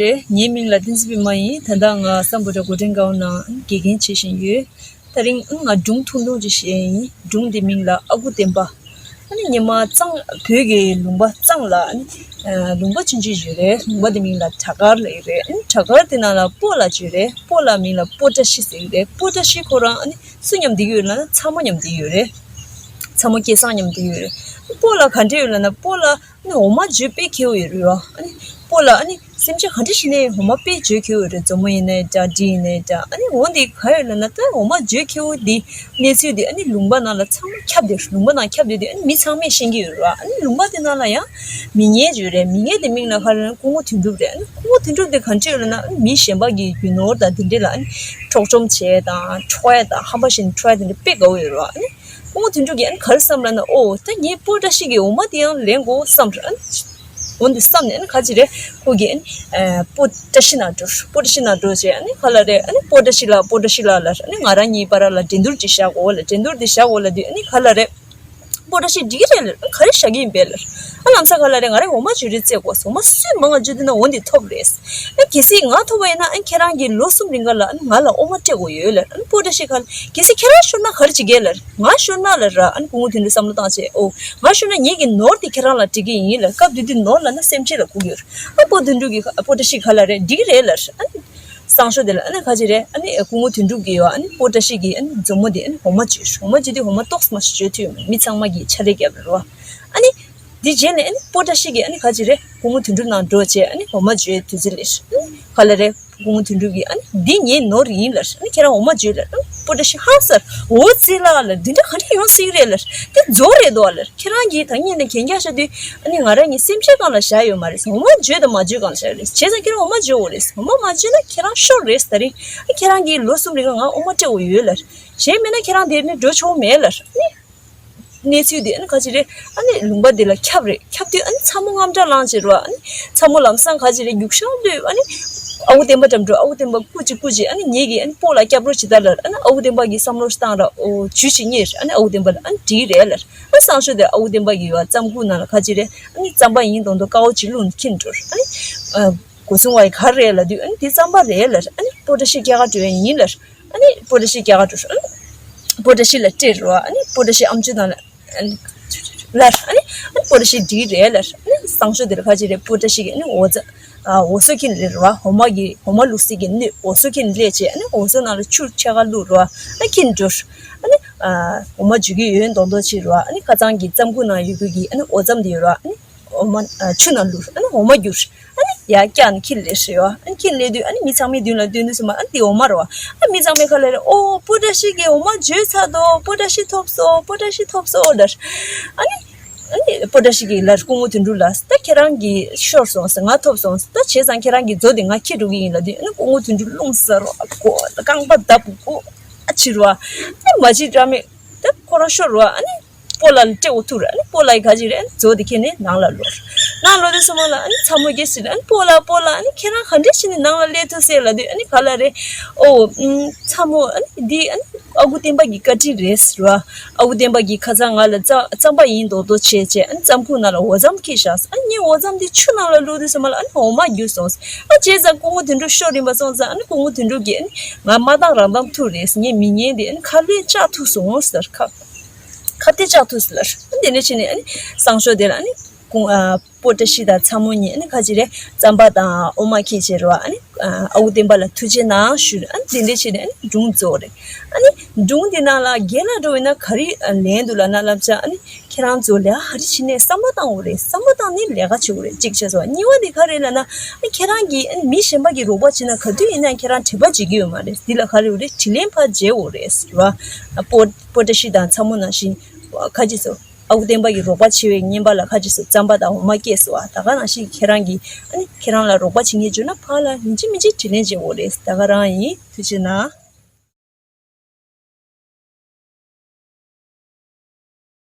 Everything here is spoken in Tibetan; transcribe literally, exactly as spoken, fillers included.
རེད། ངའི་མིང་ལ་བསྟན་འཛིན་པད་མ་ཡིན། ད་ལྟ་ང་སམ་བྷོ་ཊ་གོ་ཊེན་ཀའོ་ནང་དགེ་རྒན་བྱེད་བཞིན་ཡོད། དེ་རིང་ང་སྒྲུང་ཐུང་ཐུང་ཅིག་བཤད་ཡིན། སྒྲུང་འདི་མིང་ལ་ཨ་ཁུ་སྟོན་པ། ཨ་ནི་སྔོན་མ་གཙང་བོད་ཀྱི་ལུང་པ་གཙང་ལ་ཨ་ནི་ལུང་པ་ཆུང་ཆུང་ཞིག་ཡོད་རེད། ལུང་པ་དེ་མིང་ལ་བྲག་དཀར་ལབ་ཀྱི་རེད། ཨ་ནི་བྲག་དཀར་དེ་ནང་ལ་སྤོ་ལགས་ཅིག་ཡོད་རེད། སྤོ་ལགས་མིང་ལ་སྤོ་བཀྲ་ཤིས་ཟེར་གྱི་རེད། སྤོ་བཀྲ་ཤིས་ཁོ་རང་ཨ་ནི་སུ་མཉམ་བསྡད་ཀྱི་ཡོད་ལབ་ན་ཚ་མོ་མཉམ་བསྡད་ཀྱི་ཡོད་རེད། ཚ་མོ་སྐལ་བཟང་མཉམ་བསྡད་ཀྱི་ཡོད་རེད། སྤོ་ལགས་ག་འདྲ་ཡོད་ལབ་ན་སྤོ་ལགས་ཨ་ནི་འོ་མ་འཇོ་དཔེ་མཁས་པོ་ཡོད་རེད་བ། ཨ་ནི་སྤོ་ལགས་ཨ་ནི་སེམས་ཅན་ག་འདྲ་ཞིག་ནས་འོ་མ་དཔེ་འཇོ་མཁས་པོ་ཡོད་རེད། མཛོ་མོ་ཡིན་ནའི་འདྲ་འབྲི་ཡིན་ནའི་འདྲ། ཨ་ནི་འོ་འདི་ག་ཡོད་ལབ་ན་ད་འོ་མ་འཇོ་མཁས་པོ་འདི་གནས་ཚུལ་འདི་ཨ་ནི་ལུང་པ་ནང་ལ་ཚང་མ་ཁྱབ་བསྡད། ལུང་པ་ནང་ཁྱབ་བསྡད་དུས་ཨ་ནི་མི་ཚང་མས་ཤེས་ཀྱི་ཡོད་རེད་བ། ཨ་ནི་ལུང་པ་དེ་ནང་ལ་ཡང་མི་ངན་ཅིག་ཡོད་རེད། མི་ངན་དེ་མིང་ལ་ག་རེ་ལབ་ན་སྐུ་ངོ་དོན་གྲུབ་རེད། ཨ་ནི་སྐུ་ངོ་དོན་གྲུབ་དེ་ག་འདྲ་ཡོད་ལབ་ན་ཨ་ནི་མི་གཞན་པ་གི་རྒྱུ་ནོར་དང་དེ་འདྲ་ལ་ཨ་ནི་འཕྲོག་བཅོམ་བྱས་དང་འཕྲོག་ཡ་དང་ཧམ་པ་བཤད་ནས་འཕྲོག་ཡ་དེ་འདྲ་དཔེ་དགའ་པོ་ཡོད་རེད་བ། ཨ་ནི་སྐུ་ངོ་དོན་གྲུབ་ཀྱིས་ཨ་ནི་ག་རེ་བསམ་ལབ་ན། ཨོ་ད་ངས་སྤོ་བཀྲ་ཤིས་ཀྱི་འོ་མ་དེ་ཡང་ལེན་དགོས་བསམ་རེད། ཨ་ནི་འོ་འདི་བསམ་ནས་ཨ་ནི་ག་ཅི་རེད། ཁོ་གིས་ཨ་ནི་ཨ་སྤོ་བཀྲ་ཤིས་ནང་འགྲོ། སྤོ་བཀྲ་ཤིས་ནང་འགྲོ་བྱས་ཨ་ནི་ག་ལབ་རེད། ཨ་ནི་སྤོ་བཀྲ་ཤིས་ལགས། སྤོ་བཀྲ་ཤིས་ལགས་ལབ། ཨ་ནི་ང་རང་གཉིས་བར་ལ་འགྲན་བསྡུར་ཅིག་བཞག་དགོས་ལབ། འགྲན་བསྡུར་འདི་བཞག་དགོས་ལབ་དུས་ཨ་ནི་ག་ལབ་རེད། སྤོ་བཀྲ་ཤིས་འགྲིག་གི་རེད་ལབ། ཨ་ག་རེ་བཞག་གི་ཡིན་པས་ལབ། ཨ་ལམ་སང་ག་ལབ་རེད། ང་རང་འོ་མ་འཇོ་རེས་རྩེ་དགོས། འོ་མ་སུས་མང་ང་འཇོ་བསྡད་ན་འོ་འདི་ཐོབ་རེད། ཨ་གལ་སྲིད་ང་ཐོབ་པ་ཡིན་ན་ཨ་ཁྱེད་རང་གིས་ལོ་གསུམ་རིང་ག་ལ་ཨ་ང་ལ་འོ་མ་སྤྲད་དགོས་ཡོད་ལབ། ཨ་སྤོ་བཀྲ་ཤིས་ག་ལབ། གལ་སྲིད་ཁྱེད་རང་ཤོར་ན་ག་རེ་བྱེད་ཀྱི་ལབ། ང་ཤོར་ན་ལབ་ར། ཨ་ནི་སྐུ་ངོ་དོན་གྲུབ་བསམ་བློ་བཏང་བྱས། ཨོ་ང་ཤོར་ན་ངེད་ཀྱི་ནོར་དེ་ཁྱེད་རང་ལ་སྤྲད་ཀྱི་ཡིན་ལབ། སྐབས་དེ་དུས་ནོར་ལབ་ན་སེམས་ཅན་ལ་སྒུག་ཡོད། ཨ་སྤོ་དོན་གྲུབ་ཀྱིས་ཨ་སྤོ་བཀྲ་ཤིས་ག་ལབ་རེད། འགྲིག་གི་རེད་ལབ། ཨ་ནི་སང་ཞོགས་དེ་ལ་ཨ་ནི་ག་ཅི་རེད། ཨ་ནི་སྐུ་ངོ་དོན་གྲུབ་ཀྱིས་ཡོ་ཨ་ནི་སྤོ་བཀྲ་ཤིས་ཀྱིས་ཨ་ནི་མཛོ་མོ་དེ་ཨ་ནི་འོ་མ་འཇོས། འོ་མ་འཇོས་དུས་འོ་མ་ཏོག་ཙམ་མ་ཞིག་འཇོ་ཐུབ་ཡོད་མ་རེད། མི་ཚང་མ་གིས་ཆ་རེ་བརྒྱབ་རེད་བ། ཨ་ནི་འདི་རྗེས་ནས་ཨ་ནི་སྤོ་བཀྲ་ཤིས་ཀྱིས་ཨ་ནི་ག་ཅི་རེད། སྐུ་ངོ་དོན་གྲུབ་ནང་འགྲོ་བྱས་ཨ་ནི་འོ་མ་འཇོའི་དུས་ཚོད་སླེབས། ཨ་ནི་ག་ལབ་རེད། སྐུ་ངོ་དོན་གྲུབ་ཀྱིས་ཨ་ནི་འདི་ངའི་ནོར་ཡིན་ལབ། ཨ་ནི་ཁྱེད་རང་འོ་མ་འཇོས་ལབ། ཨ་ནི་སྤོ་བཀྲ་ཤིས་ཧང་སངས། འོ་ཙི་ལ་ལབ། འདི་འདྲ་ག་འདྲ་ཡོང་སྲིད་རེད་ལབ། དེ་མཛོ་རེད་དོ་ལབ། ཁྱེད་རང་གིས་ད་ངེད་ནས་གན་རྒྱ་བཞག་དུས་ཨ་ནི་ང་རང་གཉིས་སེམས་ཅན་སྒང་ལ་བཞག་ཡོད་མ་རེད། འོ་མ་འཇོས་དང་མ་འཇོས་སྒང་ལ་བཞག་ཡོད་རེད། བྱས་ཙང་ཁྱེད་རང་འོ་མ་འཇོས་དགོས་རེད། འོ་མ་མ་འཇོས་ན་ཁྱེད་རང་ཤོར་རེད། ད་རིང་ཨ་ཁྱེད་རང་གིས་ལོ་གསུམ་རིང་ང་འོ་མ་སྤྲད་དགོས་ཡོད་ལབ། གཞན་མིན་ན་ཁྱེད་རང་དེ་ནས་འགྲོ་ཆོག་མེད་ལབ། ཨ་ནི་གནས་ཚུལ་དེ་ཨ་ནི་ག་ཅི་རེད། ཨ་ནི་ལུང་པ་དེ་ལ་ཁྱབ་རེད། ཁྱབ་དུས་ཨ་ནི་ཚ་མོ་དངངས་སྐྲག་ལངས་བྱས་རེད་བ། ཨ་ནི་ཚ་མོ་ལམ་སང་ག་ཅི་རེད། རྒྱུག་ཤར་ལོས། ཨ་ནི་ཨ་ཁུ་སྟོན་པ་འགྲམ་འགྲོ། ཨ་ཁུ་སྟོན་པ་སྐུ་མཁྱེན་སྐུ་མཁྱེན། ཨ་ནི་ངེད་ཀྱིས་ཨ་ནི་སྤོ་ལགས་སྐྱབས་རོགས་བྱེད་དང་ལབ། ཨ་ནི་ཨ་ཁུ་སྟོན་པ་གིས་བསམ་བློ་བཏང་ར། ཨོ་ཇུས་ཤིག་རྙེད། ཨ་ནི་ཨ་ཁུ་སྟོན་པ་ལ་ཨ་ནི་འགྲིག་རེད་ལབ། ཨ་ནི་སང་ཞོགས་དེར་ཨ་ཁུ་སྟོན་པ་གིས་ཡོ་རྩམ་ཁུག་ནང་ལ་ག་ཅི་རེད། ཨ་ནི་རྩམ་པ་ཡིན་མདོག་མདོག་དཀར་པོ་ཅིག་བླུགས་ནས་འཁྱེར་འགྲོ། ཨ་ནི་ཨ་སྒོ་སྲུང་བ་ཡིས་ག་རེ་རེད་ལབ་དུས་ཨ་ནི་དེ་རྩམ་པ་རེད་ལབ། ཨ་ནི་སྤོ་བཀྲ་ཤིས་སྐྱེལ་ག་འགྲོ་ཡ་ཡིན་ལབ། ཨ་ནི་སྤོ་བཀྲ་ཤིས་སྐྱེལ་ག་འགྲོ། ཨ་ནི་སྤོ་བཀྲ་ཤིས་ལ་སྤྲད་རོ། ཨ་ནི་སྤོ་བཀྲ་ཤིས་ཨམ་ཆུ་ནང་ལ་ཨ་ནི་ལར། ཨ་ནི་ཨ་ནི་སྤོ་བཀྲ་ཤིས་འགྲིག་རེད་ལར། ཨ་ནི་སང་ཞོགས་དེར་ག་ཅི་རེད། སྤོ་བཀྲ་ཤིས་ཀྱིས་ཨ་ནི་འོ་ཙ་ཨ་འོ་ཟོ་འཁྱེར་ནས་སླེབས་རོ། འོ་མ་གི་འོ་མ་བླུགས་སའི་གི་སྣོད་འོ་ཟོ་འཁྱེར་ནས་སླེབས་བྱས་ཨ་ནི་འོ་ཟོ་ནང་ལ་ཆུ་ཕྱེད་ཀ་བླུགས་རོ། ཨ་ནི་འཁྱེར་འགྲོ། ཨ་ནི་ཨ་འོ་མ་འཇུ་གི་ཡོད་མདོག་མདོག་བྱེད་རོ། ཨ་ནི་ཁ་སང་གི་རྩམ་ཁུག་ནང་ཡོད་རྒྱུ་གི་ཨ་ནི་འོ་རྩམ་དེ་ཡོད་རོ། ཨ་ནི་འོ་མ་ཨ་ཆུ་ནང་བླུགས། ཨ་ནི་འོ་མ་བསྒྱུར། ཨ་ནི་ཡར་བཀྱགས་ནས་འཁྱེར་སླེབས་ཤག་ཡོ། ཨ་ནི་འཁྱེར་སླེབས་དུས་ཨ་ནི་མི་ཚང་མའི་མདུན་ལ་སྟོན་དུས་སུ་མ་ཨ་ནི་འདི་འོ་མ་རེད་བ། ཨ་མི་ཚང་མས་ག་ལབ་རེད། ཨོ་སྤོ་བཀྲ་ཤིས་ཀྱིས་འོ་མ་འཇོས་ཚར་འདུག་སྤོ་བཀྲ་ཤིས་ཐོབ་སོང་། སྤོ་བཀྲ་ཤིས་ཐོབ་སོང་ལབ། ཨ་ནི་ཨ་ནི་སྤོ་བཀྲ་ཤིས་ཀྱིས་ལར་སྐུ་ངོ་དོན་གྲུབ་ལ་ད་ཁྱེད་རང་གིས་ཤོར་སོང་ཟེར། ང་ཐོབ་སོང་ཟེར། ད་བྱས་ཙང་ཁྱེད་རང་གི་མཛོ་དེ་ང་འཁྱེར་འགྲོ་གི་ཡིན་ལབ་དུས་ཨ་ནི་སྐུ་ངོ་དོན་གྲུབ་རླུང་ཟ་རོ། ཨ་ཁོ་རྐང་པ་བརྡབ་ཁོ་ཨ་ཕྱིར་བ། ཨ་མ་ཕྱིར་འདྲ་མེད། ད་ཁོ་རང་ཤོར་བ། ཨ་ནི་སྤོ་ལགས་ལ་སྤྲད་འོ་ཐུག་རེད། ཨ་ནི་སྤོ་ལགས་ཡིས་ག་ཅི་རེད། ཨ་ནི་མཛོ་དེ་ཁྱེར་ནས་ནང་ལ་ལོག་ནང་ལོག་དུས་སུ་མ་ལ་ཨ་ནི་ཚ་མོ་སྐད་ཤོར་ནས་ཨ་ནི་སྤོ་ལགས་སྤོ་ལགས་ཨ་ནི་ཁྱེད་རང་ག་འདྲ་བྱས་ནས་ནང་ལ་སླེབས་ཐུབ་སོང་ལབ་དུས་ཨ་ནི་ག་ལབ་རེད། ཨོ་ཨུམ་ཚ་མོ་ཨ་ནི་འདི་ཨ་ནི་ཨ་ཁུ་སྟོན་པ་གི་བཀའ་དྲིན་རེད་ཟེར་བ། ཨ་ཁུ་སྟོན་པ་གིས་ཁ་སང་ང་ལ་རྩ་རྩམ་པ་ཡིན་མདོག་མདོག་བྱས་བྱས་ཨ་ནི་རྩམ་ཁུག་ནང་ལ་འོ་རྩམ་འཁྱེར་བཞག་ཨ་ནི་ངས་འོ་རྩམ་འདི་ཆུ་ནང་ལ་བླུགས་དུས་སུ་མ་ལ་ཨ་ནི་འོ་མ་འགྱུར་སོང་ཟེར། ཨ་བྱས་ཙང་སྐུ་ངོ་དོན་གྲུབ་ཤོར་ཡིན་པ་སོང་ཙང་ཨ་ནི་སྐུ་ངོ་དོན་གྲུབ་ཀྱིས་ཨ་ནི་ང་མ་བཏང་རང་བཏང་ཐུག་རེད་ཟེར། ངས་མི་ངན་དེ་ཨ་ནི་ཁ་ལས་བཅག་ཐུབ་སོང་ཟེར། ཁ་ཁ་གཏད་བཅག་ཐུབ་ཟེར་ལབ། ཨ་ནི་དེ་འདྲ་བྱས་ནས་ཨ་ནི་སང་ཞོགས་དེ་ལ་ཨ་ནི་ཁོང་ཨ་སྤོ་བཀྲ་ཤིས་དང་ཚ་མོ་གཉིས་ཨ་ནི་ག་ཅི་རེད། རྩམ་པ་དང་འོ་མ་འཁྱེར་བྱས་རེད་བ། ཨ་ནི་ཨ་ཨ་ཁུ་སྟོན་པ་ལ་ཐུགས་རྗེ་གནང་ཞུས། ཨ་ནི་དེ་འདྲ་བྱས་ནས་ཨ་ནི་སྒྲུང་རྫོགས་རེད། ཨ་ནི་སྒྲུང་འདི་ནང་ལ་རྒན་ལགས་འགྲོ་བས་ན་ག་རེ་ལན་འདུག་ལབ་ན་བསླབ་བྱ་ཨ་ནི་ཁྱེད་རང་ཚོ་ལས་ཀ་ག་རེ་བྱེད་ནས་བསམ་བློ་བཏང་དགོས་རེད། བསམ་བློ་བཏང་ནས་ལས་ཀ་བྱེད་དགོས་རེད། གཅིག་བྱས་སོང་། གཉིས་པ་དེ་ག་རེ་ལབ་ན་ཨ་ནི་ཁྱེད་རང་གིས་ཨ་ནི་མི་གཞན་པ་གིས་རོགས་པ་བྱེད་ན་ག་དུས་ཡིན་ན་ཁྱེད་རང་དྲན་པ་བརྗེད་ཀྱི་ཡོད་མ་རེད། འདི་ལ་ག་རེ་ཡོད་རེད། དྲིན་ལན་ཕར་འཇལ་དགོས་རེད་ཟེར་བ། སྤོ་སྤོ་བཀྲ་ཤིས་དང་ཚ་མོ་ནང་བཞིན་ཁ་ཅིག་སོ། ཨ་ཁུ་སྟོན་པ་གིས་རོགས་པ་བྱེད་པའི་བརྙན་པར་ལ་ཁ་ཅིག་སོ་རྩམ་པ་དང་འོ་མ་སྐྱེས་སོ། ཨ་ད་ག་ནང་བཞིན་ཁྱེད་རང་གིས་ཨ་ནི་ཁྱེད་རང་ལ་རོགས་པ་བྱེད་མཁན་བྱུང་ན་ཕར་ལ་ཡིན་གཅིག་མིན་གཅིག་དྲིན་ལན་འཇལ་དགོས་རེད། ད་ག་རང་ཡིན། ཐུགས་རྗེ་གནང་།